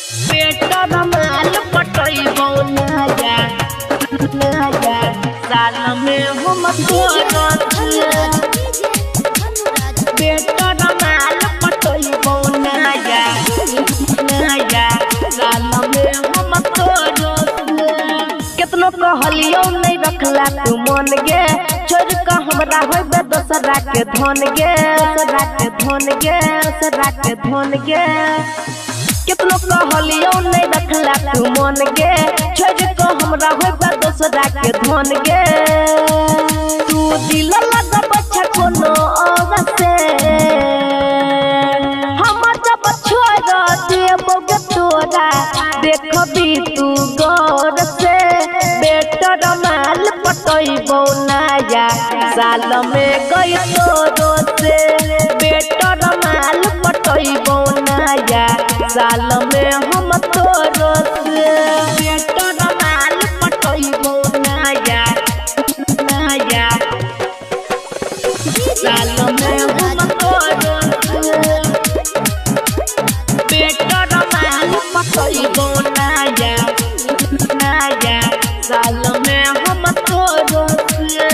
Better माल पटैबो नया नया साल में हम तोरा बेटर माल पटैबो नया नया साल में हम तोरा। केतनो कहलियो नहीं रखला तू मन गे, छोड़ के हमरा होइबे दोसरा के धन गे, दोसरा के धन गे, दोसरा के धन गे। केतनो कहलियो नहीं रखला तू मन गे, छोड़ के हमरा होइबे दोसरा के धन गे। तू दिल लगब छ कोनो और से, हम जब छोड़ देबो गे तोरा देखबी तू गौर से। बेटर माल पटैबो नया साल में गई तोरो से, बेटर माल पटैबो नया साल में हम तोरो से। बेटर माल पटैबो नया नया साल में हम तोरो से, बेटर माल पटैबो नया नया साल में हम तोरो से।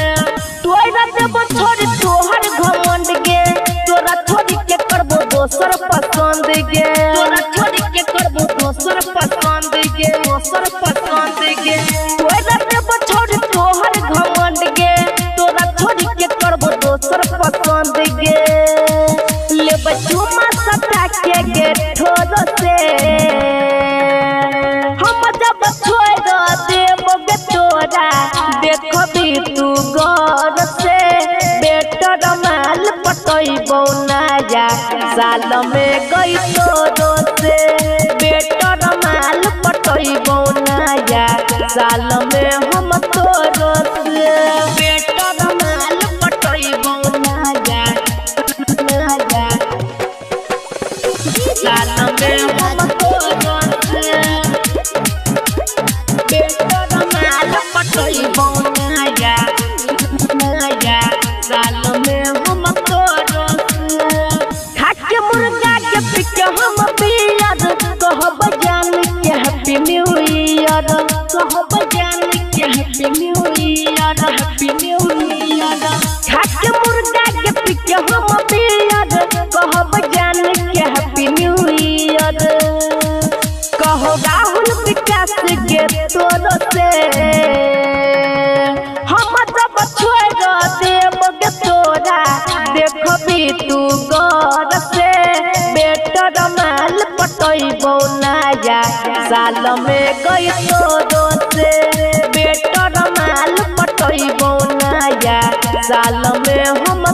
तोरा देबो छोड़ तोहर घमंड गे, तोरा छोड़ के करबो दोसर पसंद गे, तोरा छोड़ के करबो दोसर पसंद गे, दोसर पसंद गे। तोरा देबो छोड़ तोहर घमंड गे, तोरा छोड़ के करबो दोसर पसंद गे। लेबै चुमा सटा के गे ठोर से, हम जब छोड़ देबो गे तोरा देखबी तू गौर से। बेटर माल पटैबो नया साल में गई तोरो से, बेटर माल पटैबो नया साल में हम तोरो से। बेटर माल पटैबो नया नया साल में हम तोरो से, बेटर माल पटैबो नया नया साल में हम तोरो से। खाके मुर्गा के पिक हम बियर, कहब जान के हैप्पी न्यू ईयर, कहब जान के happy new year, happy new year. खाके मुर्गा के पिक हम बियर, कहब जान के हैप्पी न्यू ईयर। कहो राहुल विकास के तोरो से, हम जब छोड़ देबो गे तोरा देखबी तू गौर से। बेटर माल पटैबो नया साल में गई तोरो से, बेटर माल पटैबो नया साल में हम